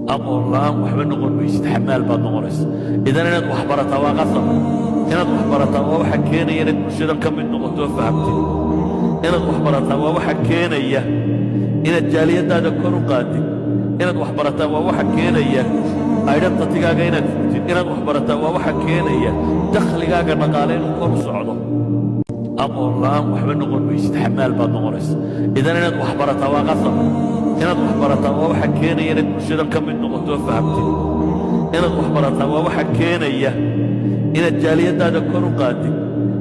Aqoon la'aan waxba noqon maysid, xamaal baad noqonaysa. Idan inaad wax barataa waa qasab. Inaad wax barataa waa waxa keenaya inaad bulshadan ka mid noqoto oo fahamtid. Inaad wax barataa waa waxa keenaya inaad jaaliyaddaada kor u qaadid. Inaad wax barataa waa waxa keenaya identity-gaaga inaad fugtid. Inaad wax barataa waa waxa keenaya dakhligaaga dhaqaale inuu kor u socdo. Aqoon la'aan waxba noqon maysid, xamaal baad noqonaysa. Idan inaad wax barataa waa qasab. Inaad wax barataa waa waxa keenaya inaad bulshadan ka mid noqoto oo fahamtid. Inaad wax barataa waa waxa keenaya inaad jaaliyaddaada kor u qaadid.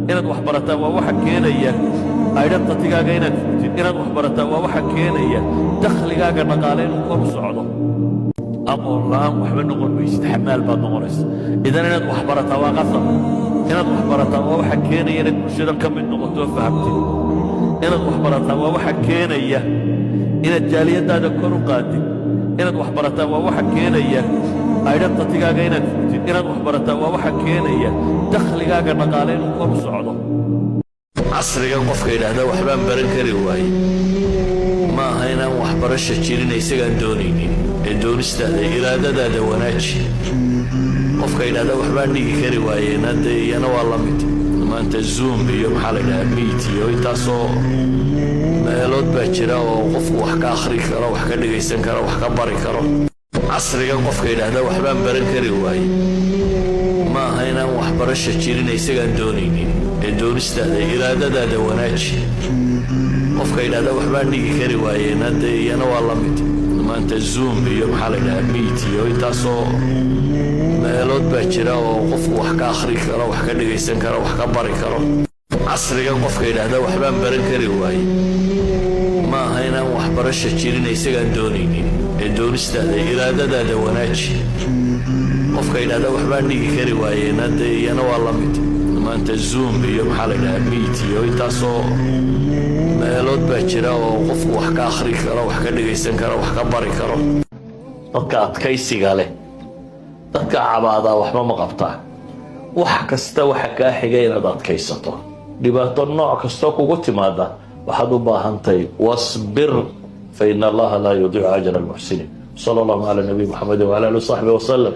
Inaad wax barataa waa waxa keenaya identity-gaaga inaad fugtid. Inaad wax barataa waa waxa keenaya dakhligaaga dhaqaale inuu kor u socdo. Aqoon la'aan waxba noqon maysid, xamaal baad noqonaysa. Idan inaad wax barataa waa qasab. Inaad wax barataa waa waxa keenaya inaad bulshadan ka mid noqoto oo fahamtid. Inaad wax barataa waa waxa keenaya inaad jaaliyaddaada kor u qaadid. Inaad wax barataa waa waxa keenaya identity-gaaga inaad fugtid. Inaad wax barataa waa waxa keenaya dakhligaaga dhaqaale inuu kor u socdo. Casrigan qofka yidhaahda "Waxbaan baran kari waaye," ma aha inaan waxbarasha jirin, isagaan doonaynin. Ee doonistaada, iraadadaada wanaaji. Qofka yidhahda "Waxbaan dhigi kari waayena," dee iyana waa la mid. Maanta Zoom iyo, maxaa la yidhaha, Meet iyo intaasoo meelood baa jira oo qofku wax ka akhri karo, wax ka dhegaysan karo, wax ka bari karo. Casrigan qofka yidhaahda "Waxbaan baran kari waaye," ma aha inaan waxbarasha jirin, isagaan doonaynin. Ee doonistaada, iraadadaada wanaaji. Qofka yidhahda "Waxbaan dhigi kari waayena," dee iyana waa la mid. Maanta Zoom iyo, maxaa la yidhaha, Meet iyo intaasoo meelood baa jira oo qofku wax ka akhri karo, wax ka dhegaysan karo, wax ka bari karo. Casrigan qofka yidhaahda "Waxbaan baran kari waaye," ma aha inaan waxbarasha jirin, isagaan doonaynin. Ee doonistaada, iraadadaada wanaaji. Qofka yidhahda "Waxbaan dhigi kari waayena," dee iyana waa la mid. Maanta Zoom iyo, maxaa la yidhaha, Meet iyo intaasoo meelood baa jira oo qofku wax ka akhri karo, wax ka dhegaysan karo, wax ka bari karo. Dadka adkaysiga leh, dadka cabaadaa waxba ma qabtaa. Wax kasta waxa kaa xiga inaad adkaysato. Dhibaato nooc kastoo kugu timaada waxaad u baahantahay واصبر فإن الله لا يضيع أجر المحسنين. صلى الله على نبي محمد وعلى آله وصحبه وسلم.